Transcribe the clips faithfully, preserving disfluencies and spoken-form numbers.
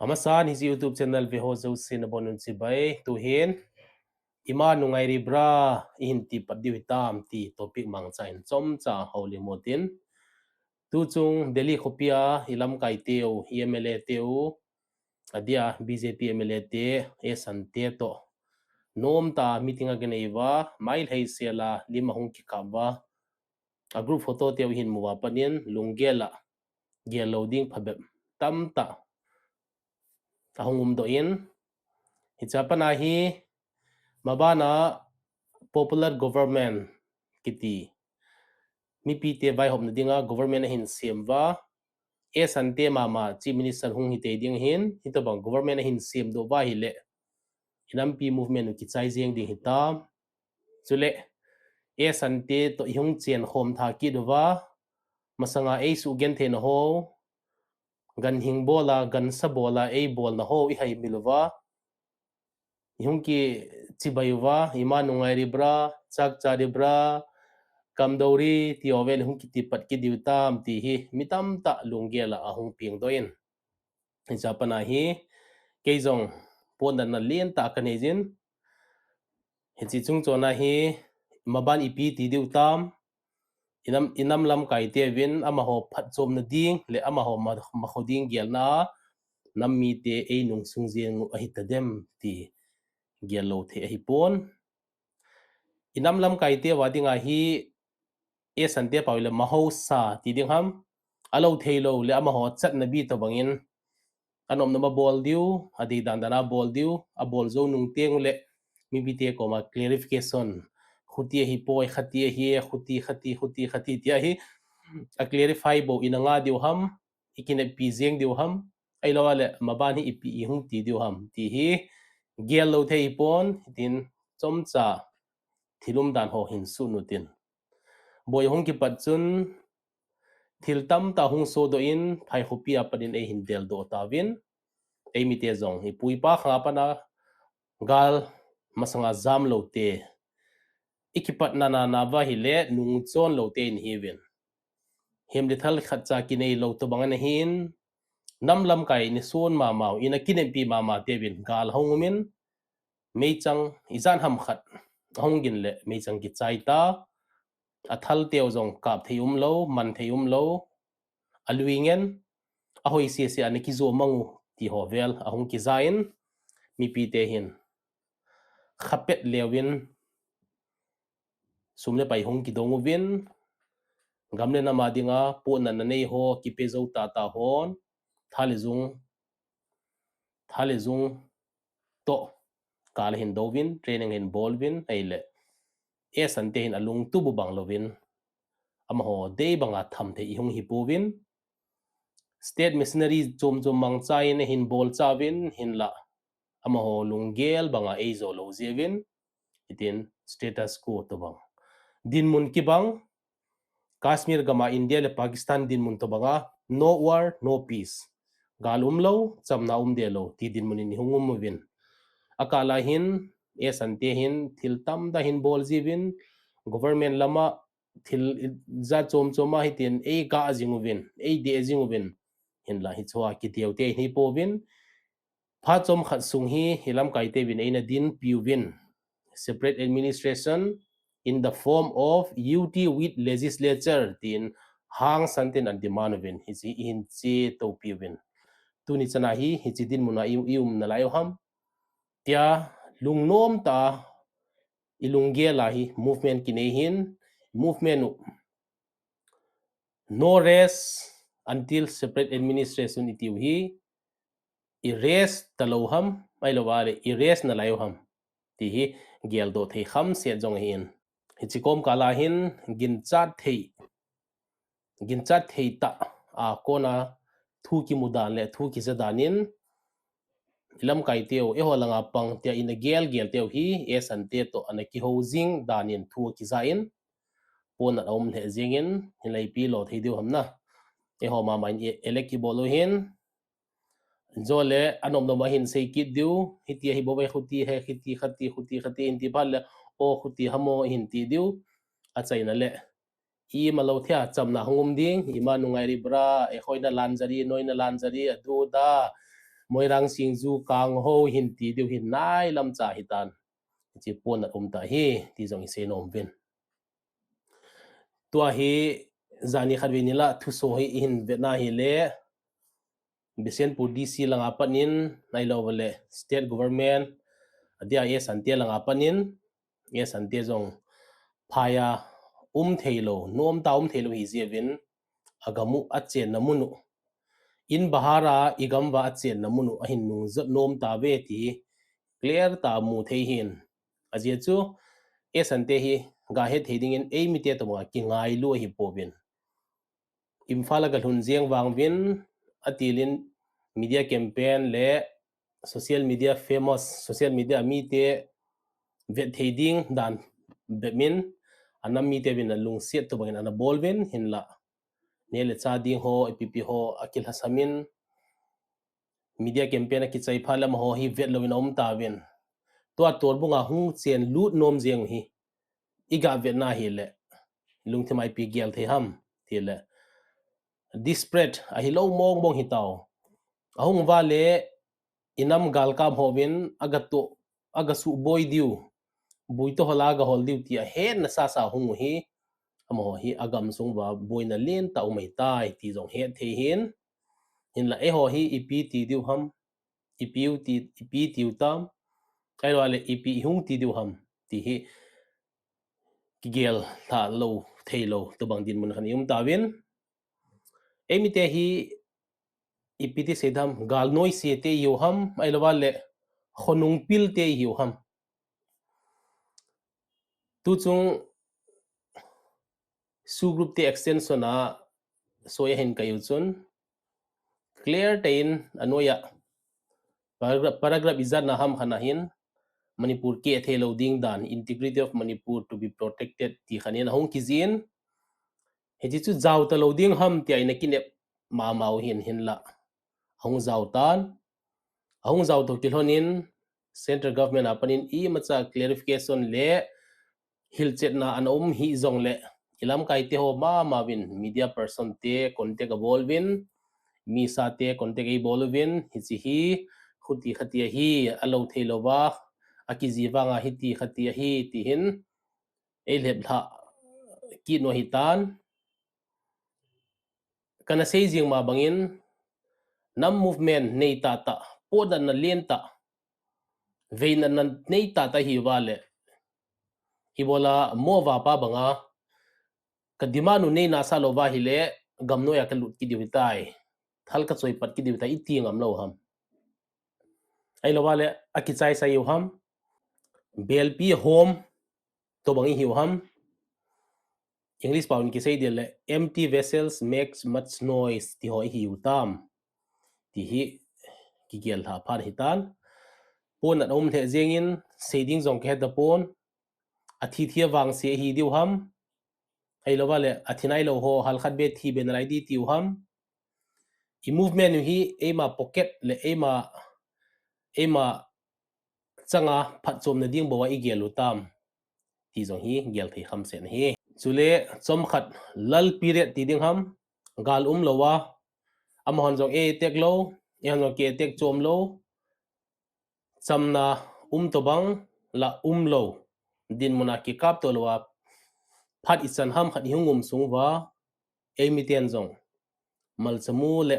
Amasan hiche YouTube channel veho jouse nabonun chibai. Tuhin, Ima nungai ri bra, ihin tipat diu hitam ti topic mangcha in chomcha houlim utin. Tuchung Delhi khopia ilamkai teu, i M L A teu, adia B J P M L A te, S N T toh nomtah meeting akinei uva, mailhei sela lim ahung kikap uva, a group photo teu ihin mu uva panin lunggel a gel lou ding phabep tamtah ahung umdoh in, hiche a pat a hi mabana popular government kiti, mipite vaihopna dinga government ahin sem uva, S N T mama Chief Minister hung hitei ding ahin, hitobang government ahin semdoh uva ahileh, inampi movement u kichai jeng ding hitam. Chuleh, S N T toh ihung chenkhom tha kit uva, masanga eisuh gentheina ho, ganhing bol a, gansa bol a, eibolna ho ihaimil uva, ihung kichibai uva, Ima nungai ri bra, chakcha ri bra, kamdou ri, ti ho vel hung kitipat kit diu hitam ti hi mi tamtah lunggel a ahung pengdoh in. Hiche a pat a hi, kei jong potnatna lentah kanei jin. Hiche chungchon a hi, maban ipi ti diu hitam, inam, inam lamkai teuvin amaho phatchomna ding leh amaho ma, makho ding gelna a, nam mite einungsung jeng u ahitadem ti gel lou thei ahipon. Inam lamkai teu a dinga hi, S N T pau leh mahousa ti ding ham, alou theilou leh amaho chatna bi tobangin, anom nom a bol diu, adei dandan a bol diu, abol jou nung teng uleh mipite koma clarification, khuti ahipoi, khati ahi, khuti, khati, khuti, khati tia hi, a clarify bou ina nga diu ham, ikineppi jeng diu ham, ahilou leh maban hi ipi ihung ti diu ham ti hi gel lou thei ahipon, hitin chomcha thil umdan ho hin sun utin. Boi hung kipat chun thil tamtah hung sodoh in, phai khopi a panin eihin deldoh tauvin, eimite jong ipu ipa khang a pat a gal masanga jamlou te, ikipat nana uva ahileh nungchon lou te ihiuvin. Hem le thal khatcha kinei lou tobang ana hin, nam lamkai nison mamau, ina kineppi mama teuvin gal ahung umin, meichang ijat ham khat ahung gin leh meichang kichai ta, athal teu jong kap thei umlou, man thei umlou, alui ngen, ahoi sese ana kijo mang u ti ho vel ahung kija in, mipite hin khapet leuvin sum le pai hung kidong uvin, gam le nam a dinga potnatna nei ho kipe jou tahtah hon, tha le jung, tha le jung toh gal ahin douvin, training ahin bol uvin, ahileh S N T hin alungtup u bang louvin, amaho dei banga tham thei ihung hipouvin, state machinery chom chom mangcha in ahin bolcha uvin, hinlah amaho lunggel banga eijo lou jeh uvin, hitin status quo tobang, dinmun kibang, Kashmir gam a India le Pakistan dinmun tobanga, no war, no peace, gal umlou, chamna umde lou ti dinmun in ihung um uvin. Akah lai hin S N T hin thil tamtah hin bol jiuvin, government lama thil jat chom chom a hitin eigah jing uvin, eideh jing uvin, hinlah hichea kideu te hipouvin, phat chomkhat sung hi ilamkai teuvin eina dinpiuvin, separate administration in the form of U T with legislature tin hangsan tin ana demand uvin, hiche ihin che toupiuvin. Tuni chan a hi hiche dinmun a i, i um nalai u ham tia lungnom tah a ilunggel a hi movement kinei hin, movement u no rest until separate administration itiu hi, i rest talou ham, ahilou leh i rest nalai u ham ti hi geldoh thei khamset jong ahin. Hiche komkal a hin ginchat thei, ginchat thei tah a kona thu kimu dan le thu kija dan in, ilamkai teu, eiho langa pang tia ina gelgel teu hi S N T toh ana kihou jing dan in thu akija in, ponat aum lheh jeng in, hinlah ipi lou thei diu ham na. Eiho mama in elect kibol u hin, jole anom nom a hin sei kit diu, hiti ahi bouve, khuti ahi, khiti khati, khuti khati, hinti phat le, o khuti ham o, hinti diu, achaina le ima lou thei a chamna hung um ding, Ima nungai ri bra, eiho ina lan jari, noi na lan jari, adu da, Moirang Singju Kangho hin ti diu hin nailam cha hitan. Hichi pon a um ta hi, ti jong i sei nom uvin. Tua hi jani khat vei ni la thuso hi i hin vetna hi le, Bishnupur D C langa panin, ahilou le state government, adia S N T langa panin, S N T jong phaya um thei lou, nom ta um thei lou hi jeh uvin, agam u achenna mun u. In bahar a, i gam uva achenna mun u, ahin nung jot nom ta ve ti hi, clear ta mu thei hin. Ajeh chu, S N T hi, ga het thei dingin, eimite toh banga kingailu ahi pouvin. Imphal a ga lhun jeng vang uvin, atilin media campaign le social media famous, social media mite vet thei ding dan bep in, anam mite uvin alungset toh bangin ana bol uvin hinla. Neh le chah ding ho, ipi ipi ho, akilhasam in, media campaign akichai phat le amaho hi vet louvin aum ta uvin. Tua tolbung a hung chen lut nom jeng u hi. I ga vetna hi le. Lungthim a ipi gel thei ham, ti le. Desperate, ahilou mong mong hi tau. Ahung uva le, i nam galkap ho uvin, aga toh, aga suboi diu. Bui toh hola aga hol diu ti ahetna sasa hung u hi. Amaho hi agam sung uva boina lentah um ahitai ti jong het thei hin. Hinla eiho hi ipi ti diu ham, ipi u ti, ipi tiu tam, ahilou le ipi i hung ti diu ham, ti hi kigel lha lou thei lou, tobang dinmun khat i um ta uvin. Eimite hi ipi ti sei dam, gal noise te i hiu ham, ahilou le khonung pil te i hiu ham. Tuchung SoO group te extension a soi ahin kai u chun clear tah in anoiya paragraph, paragraph ijat na ham khat na hin Manipur keh thei lou ding dan, integrity of Manipur to be protected ti khat in ahung kijih in, hichi chu jao ta lou ding ham tia ina kinep mama u hin hinla. Ahung jao tan, ahung jao toh kilhon in, central government a panin imacha clarification le hilchetna ana um hih jong le, i lamkai te ho mama uvin media person te contact abol uvin, misa te contact eibol uvin, hichi hi, khuti khati ahi, alou thei lou va, akijih vang a hiti khati ahi, ti hin, ei lhep lha kit u ahitan. Kana sei jing ma bangin, nam movement nei tah tah, potna na lien tah, veina na nei tah tah hi uva le, hi bola mo va pa banga, ka demand u nei nasa lou va hi le, gam noiya ka lut kit diu hitai, thal ka choi pat kit diu hitai, i ti ngam lou ham. Ahilou va le, akichai sai u ham, belpi hom, tobang i hiu ham. English pao in kisei ding le, empty vessels makes much noise, ti ho i hiu tam. Ti hi kigel lha phat hitan. Pon a um lheh jeng in, sei ding jong kihe ta pon. Athi thi avang se hi diu ham. Ahilou va le, athi nailou ho, hal khat be thi be nalai di tiu ham. I movement u hi, eima pocket le, eima, eima changa phatchomna ding bou a i gel u tam. Ti jong hi gel thei kham sen ahi. Chule chomkhat lull period ti ding ham, gal um lou a, amahon jong ei attack lou, eihon jong ki attack chom lou, chamna um tobang la um lou, dinmun a kikap to lou a, phat ichan ham khat i hung um sung uva, eimiten jong malcha mu le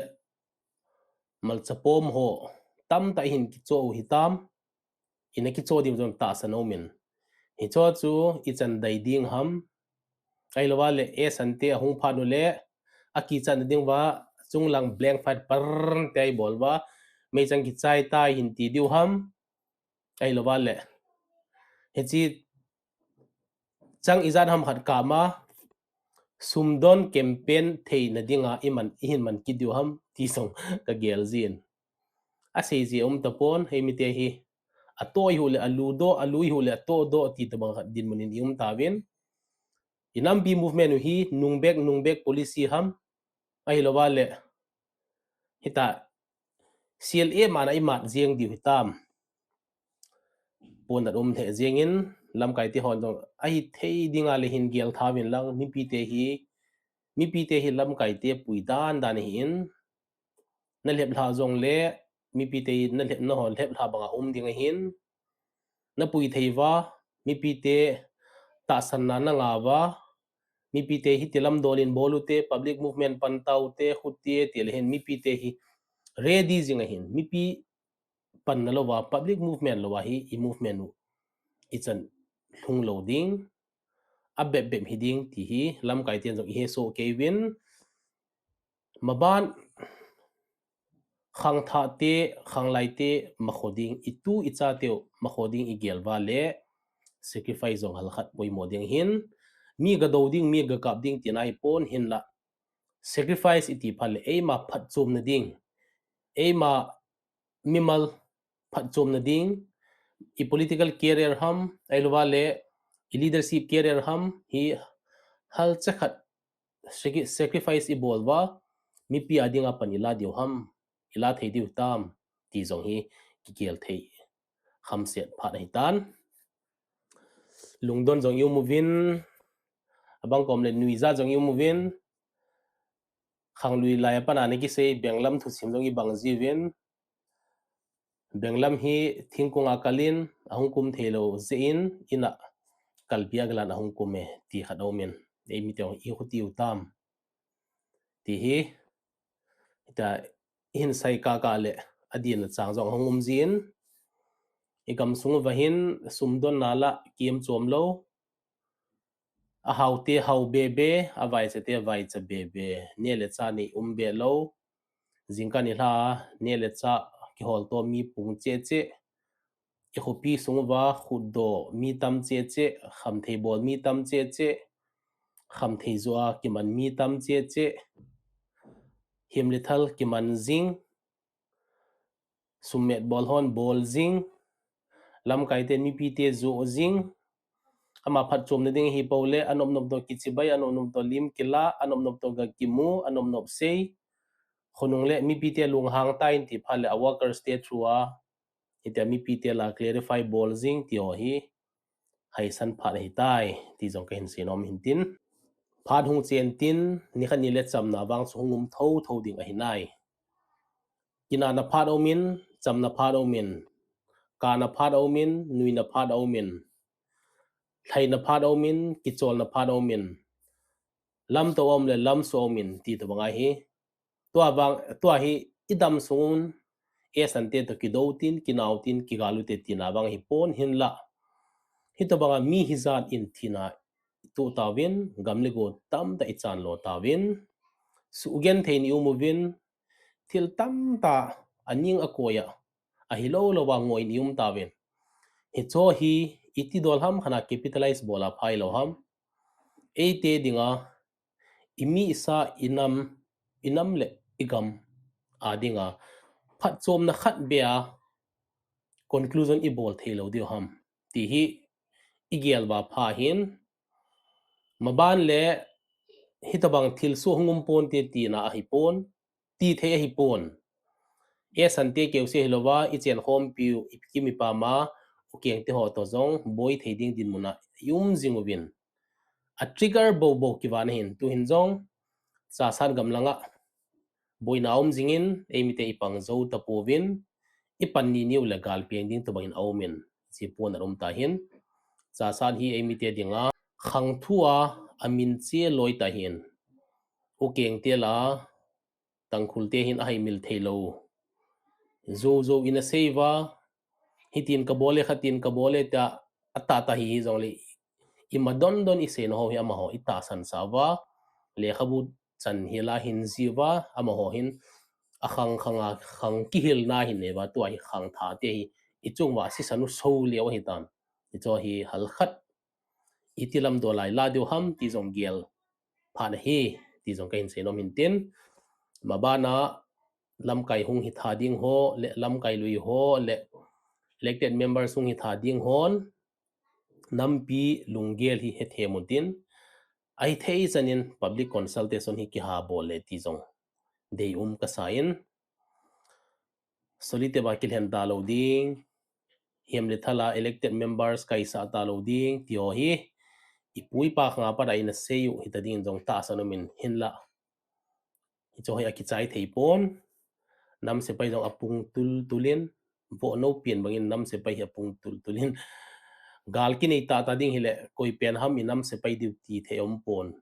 malcha pom ho tamtah i hin kicho u hitam, ina kicho diu jong tahsan a um in. Hicho chu ichan dai ding ham, ahilou va le S N T ahung phat u le, akichat na ding uva, chunglang blank fire par te i bol uva, meichang kichai tai hin ti diu ham, ahilou va le, hichi chang ijat ham khat kama, sumdon campaign theina dinga i man, i hin man kit diu ham, ti jong ka gel jin. Asei ji um tapon, eimite hi, atoh i hu le alu doh, alu i hu le atoh doh, ti tobang khat dinmun in i um tauvin. I nampi movement u hi, nung bek, nung bek policy ham, ahilou va le, hita, C L A mana i mat jeng diu hitam. Pon a um lheh jeng in, lamkai te hon jong, ahi thei dinga le hin gel tha uvin lang, mipite hi, mipite hi lamkai te pui dan dan ahi in, na lhep lha jong le, mipite na lhep, na ho lhep lha banga um ding ahin. Na pui thei uva, mipite tahsanna na ngah uva, mipite hiti lam dolin bol ute, public movement pan taute, khuti e, ti le hin mipite hi ready jing ahin, mipi panna louva, public movement louva hi i movement u ichan lhung lou ding, abep bep hi ding ti hi lamkai ten jong i hesoh kei uvin. Maban khangthah te, khanglai te, makho ding, i tu i cha teu makho ding i gel uva le, sacrifice jong halkhat poimo ding ahin, mi ga do ding, mi ga kap ding tina ahipon, hinla sacrifice iti phat le, eima phatchomna ding, eima mimal phatchomna ding, i political career ham, ahilouva le, i leadership career ham, hi halcha khat sacri-, sacrifice i bol uva, mipi a dinga pan i la diu ham, i la thei diu tam, ti jong hi kigel thei khamset phat ahitan. Lungdon jong i um uvin, abang kom le nuijat jong i um uvin, khanglui lai a pat a na kisei, benglam thusim jong i bang jiuvin, benglam hi thingkong a kalin, ahung kum thei lou jeh in, in a kalpi a galan ahung kum e, ti khat aumin, eimite i khuti u tam, ti hi, ita, i hin sai kaka le, adin a chang jong ahung um jin, i gamsung uva hin sumdonna lah kiam chom lou, ahaote hao bebe, avaichate vaicha bebe, neh le chah nei um be lou, jingkah nilhah a neh le chah kiholto mi pung cheh cheh, i khopi sung uva khutdoh mi tam cheh cheh, khamthei bol mi tam cheh cheh, khamthei joh a kiman mi tam cheh cheh, hem le thal kiman jing, summet bol hon bol jing, lamkai ten mipite joh jing, ama phatchomna ding ahipou le, anop nop toh kichibai, anop nop toh lim kila, anop nop toh ga kimu, anop nop sei, khonung le mipite lunghang tan ti phat le a workers te through a, hitia mipite lah a clarify bol jing ti ho hi haisan phat ahitai, ti jong kahin seinom ahin tin. Phat hung chen tin, nikhat ni le chamna vang chu hung um thotho ding ahi nai. Kinahna phat aumin, chamna phat aumin, kana phat aumin, nuina phat aumin, lhaina phat aumin, kicholna phat aumin, lamtou aum le lamsuh aumin, ti tobang ahi. Tua vang, tua hi i dam sungun, esante toh kidou tin, kinao tin, kigal ute tina vang ahipon, hinlah, hitobanga mi hijat in thina i toh tauvin, gam le go tamtah i chanlo tauvin, suhgenthei in i um uvin, thil tamtah aning akoi a, ahilou louva ngoi in i um tauvin, hicheho hi iti dol ham, khat a capitalize bol a phai lou ham, eite dinga, i mi i sa, i nam, i nam le i gam a dinga phatchomna khat beh a conclusion i bol thei lou diu ham, ti hi i gel uva pha hin, maban le hitobang thilsoh hung um ponte tina ahipon, ti thei ahipon. Esante keuse hilouva, i chenkhompiu, i kim i pam a, u kengte ho toh jong boi thei ding dinmun a i um jing uvin, a trigger boubou kivah na hin, tuhin jong Chassad gam langa boina um jingin, eimite i pang jou tapouvin, i pan nini u le gal peng ding tobangin aumin, hiche pon a um tahin, Chassad hi eimite dinga khangthu a, amin che loi tahin, u kengte lah a, Tangkhulte hin ahaimil thei lou, jou jou in asei uva, hitin kabol e, khatin kabol e tia atahtah hi hijongle, ima dondon i seina ho hi amaho i tahsan sah uva, lekhabu chan hila hin jih uva, amaho hin akhang khang a khang kihilna hin nei uva, tua hi khangthahte hi i chung uva sisan u so leu ahitan, hicheho hi halkhat iti lam dol a i la diu ham ti jong gel phat ahi, ti jong kahin seinom ahin tin. Mabana lamkai hung hitha ding ho le lamkai lui ho le elected members hung hitha ding hon nampi lunggel hi hethem un tin, ahithei chanin public consultation hi kiha bol le ti jong deium kasa in, solitep a kilhen talou ding, hem le thal a elected members kaisah talou ding tiho hi ipu ipa khang a pat a ina sei u hita dingin jong tahsan umin, hinlah hicheho hi akichai thei pon. nam sepai jong apung tul tulin, vohno pian bangin nam sepai hi apung tul tulin. Gal kinei tata ding hile, koi pen ham i nam sepai diu ti thei um pon.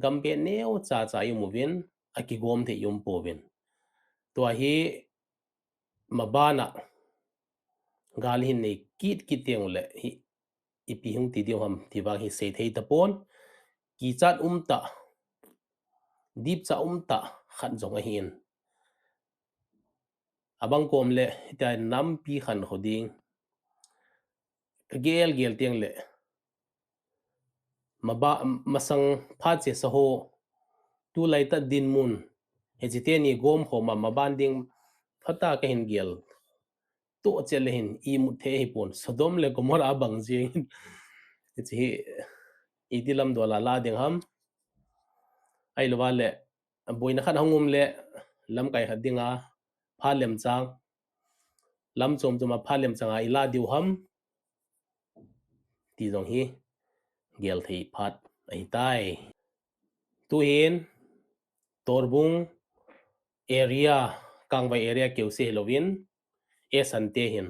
Gam be neo cha cha i um uvin, akigom thei i um pouvin. Tua hi mabana gal hin nei kit kit teng ule hi ipi hung ti diu ham ti vang hi sei thei tapon. Kichat um ta, dipcha um ta khat jong ahin. Abang kom le, hitia nampi khan kho ding. Ka gel gel teng le, maba, masang phat che sa ho, tulai ta dinmun, hiche teni gom khoma maban ding phata ka hin gel. Tu che le hin, imut thei hi pon, Sodom le Gomorrah abang jing. Hiche hi, iti lam dola la ding ham. Ahilou va le, boina khat hung um le, lamkai khat dinga, phat lemchang. Lam chom chom a phat lemchang a i la diu ham. Ti jong hi, gel thei phat ahitai. Tuhin, Torbung area, Kangvai area keu se hilouvin, Esan te hin.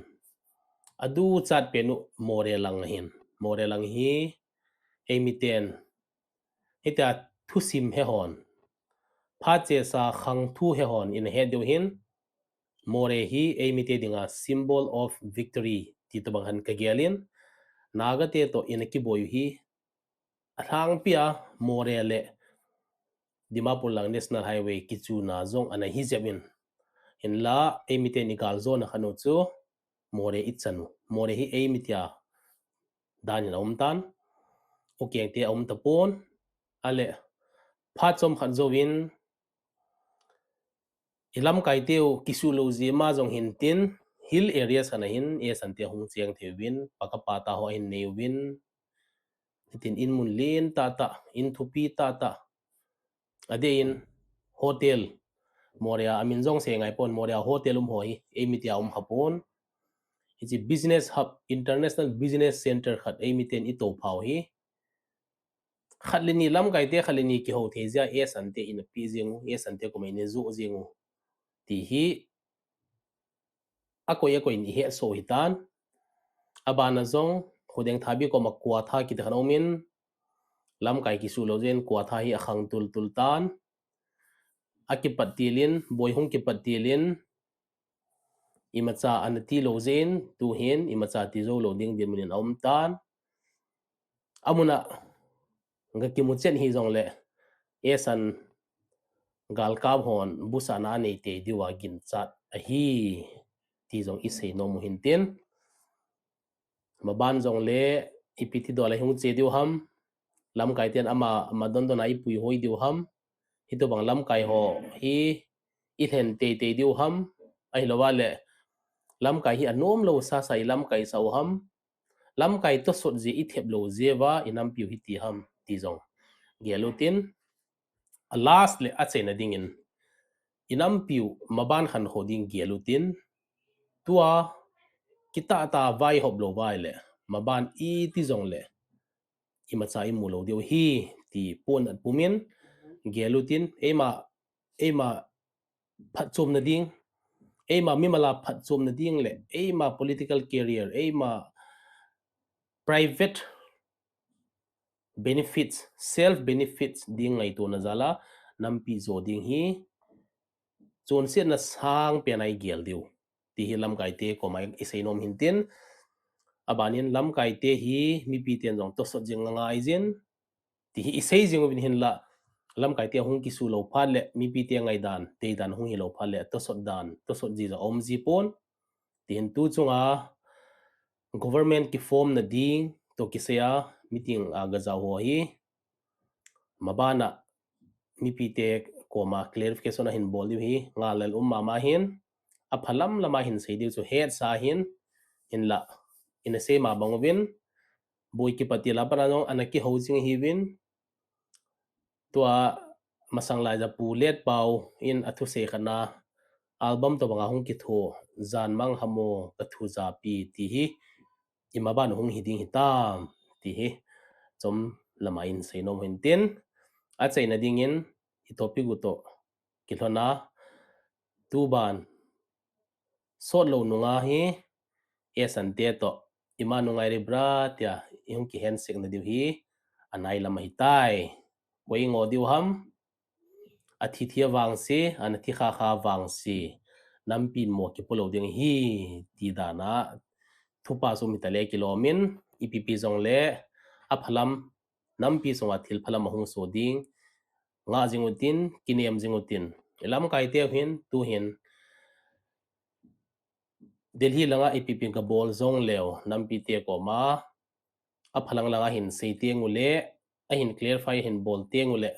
Adu chat penu Moreh lang ahin. Moreh lang hi, eimi ten. Hitia thusim he hon. Phat che sa khang thu he hon in he diu hin. Moreh hi eimi te dinga symbol of victory ti tobang han ka gelin. Naga te to in kiboi hi. Alhangpia Moreh le Dimapur lang National Highway kichuna jong ana hi jep in. Hinla eimi te ni gal jona khanu chu Moreh i chanu. Moreh hi eimi tia dan in a um tan. U keng te a um tapon. Ale phat chom khat jouvin i lamkai teu kisu lou jeh ma jong hin tin, hill areas khan ahin, Esan te hung cheng thei uvin, pakapa ta ho ahin nei uvin, tin in mun len tata, in thupi tata, adeh in hotel, Moreh a min jong sei ngai pon, Moreh a hotel um ho hi, eimi tia um kha pon. Hiche business hub, international business center khat eimi ten i to phau hi. Khat le ni lamkai te, khat le ni kiho thei jia, Esan te in api jing u, Esan te koma in ajo jing u. Ti hi, akoi akoi in i he so hitan. Abana jong, Khudeng Thabi koma Kuatha kiti khan um in, lamkai kisu lou jeh in Kuatha hi akhang tul tul tan. Akipat tilin, boi hung kipat tilin, imacha ana ti lou jeh in, tuhin, imacha ti jou lou ding dinmun in a um tan. Amuna, ga kimu chen hi jong le, Esan galkap hon, busana nei te diu a ginchat ahi, ti jong i sei nom u hin tin. Maban jong le, ipi ti dol a hung che diu ham, lamkai ten ama, ama don don a i pui hoi diu ham, hitobang lamkai ho hi i lhen tei tei diu ham, ahilou va le, lamkai hi anom lou sa sa i lamkai sa u ham, lamkai tosot jeh i thep lou jeh va i nampiu hi ti ham, ti jong gel u tin, a last le achaina dingin, i nampiu maban khan kho ding gel u tin, tua kitah ta vaihop lou vai le, maban iti jong le, imacha i mu lou diu hi, ti pon at pumin, gel u tin, eima, eima phatchomna ding, eima mimala phatchomna ding le, eima political career, eima private benefits, self benefits ding ngaitona jal a, nampi jo ding hi, chonsetna sang pen a i gel diu. Ti hi lamkai te koma i sei nom hin tin, abanin lamkai te hi mipi ten jong tosot jing ngai jin, ti hi i sei jing uvin hinla, lamkai te hung kisu lou phat le, mipi te ngaidan, deidan hung hi lou phat le, tosot dan, tosot ji jong um ji pon. Ti hin tu chunga, government kiform na ding, toh kisei a, meeting a ga jao ho hi, mabana, mipi te koma clarification ahin bol diu hi, ngal lel um mama hin, apha lam lama hin sei diu chu hetsa hin, hinla, ina sei ma bang uvin, boi kipat til a pat a jong ana kiho jing ahiuvin, tua masang lai ja Pu Letpao in athusei khat na, album tobang a hung kitho, Janmang Hamo Ka Thu Japi ti hi, imaban hung hi ding hitam, ti hi, chom lama in sei nom hin tin, achaina dingin, i topic u toh kilhon a, tuban, sot lou nunga hi, Esan te toh, ima nungai ri bra tia, ihung kihen sek na diu hi, anai lam ahitai. Koi ngo diu ham, athi thi vangse, ana thi kha kha vangse, nampi mo kipo lou ding hi, ti dan a, thupa sum hitale kilom in, ipi pi jongle, aphalam, nampi sunga thil phalam ahung so ding, nga jing utin, kinem jing utin. Ilamkai teu hin, tu hin, Delhi langa ipi pi kabol jongleu, nampi te koma, aphalang langa hin sei teng ule, ahin clarify ahin bol teng ule,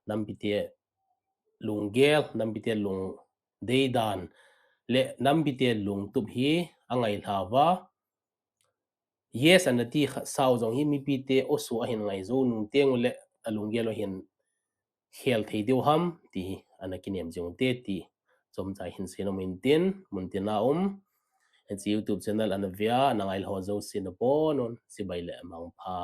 nampi te lunggel, nampi te lung deidan, le nampi te lungtup hi angai lhava, yes, ana ti kha sau jong hi mipi te osu ahin ngai jou nung teng ule alunggel u ahin khel thei diu ham ti hi ana kinem jing u te ti chomcha hin sei nom in tin, mun tin a um, hiche YouTube channel ana vea, ana ngai ho jouse nabon un, chibai le mangpha.